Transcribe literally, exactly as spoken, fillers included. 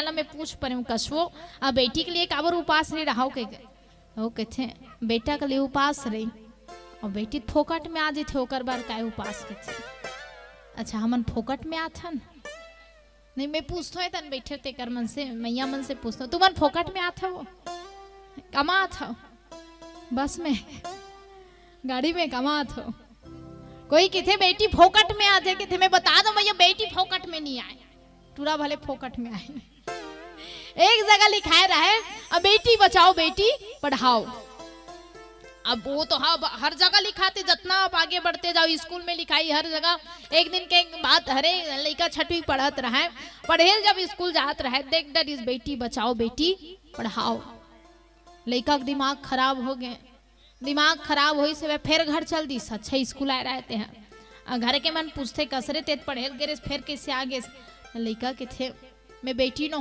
ला मैं पूछ परेंव, कसवो, आ बेटी के लिए काबर उपास नहीं रहाव के? वो कथे, बेटा के लिए उपास रही, और बेटी फोकट में आ जथे, ओकर बर काय उपास कथे? अच्छा, हमन फोकट में आथन? नहीं, मैं पूछथों, ए तन बैठे तेकर मन से, मैया मन से पूछथों, तुमन फोकट में आथव? कमा आथव? बस में, गाड़ी में कमा आथव? कोई किथे बेटी फोकट में आ जाए, किथे मैं बता दो मैया, बेटी फोकट में नहीं आए, टूरा भले फोकट में आए। एक जगह लिखाए रहे, अब बेटी बचाओ, बेटी पढ़ाओ। अब वो तो हर, हर जगह लिखाथे, जतना आप आगे बढ़ते जाओ, स्कूल में लिखाई हर जगह। एक दिन के बात हरे, लइका छठवीं पढ़त रहे, पढ़े ल जब स्कूल जात रहे, देख डरिस, बेटी बचाओ, बेटी पढ़ाओ। लइका के दिमाग खराब हो गए, दिमाग खराब होइस, फेर घर चल दिस। अच्छा, स्कूल आए रहे ते हैं, आ घर के मन पूछथे, कसरे ते पढ़े ल गे रेस, फेर कैसे आ गेस? लइका कथे, मैं बेटी नो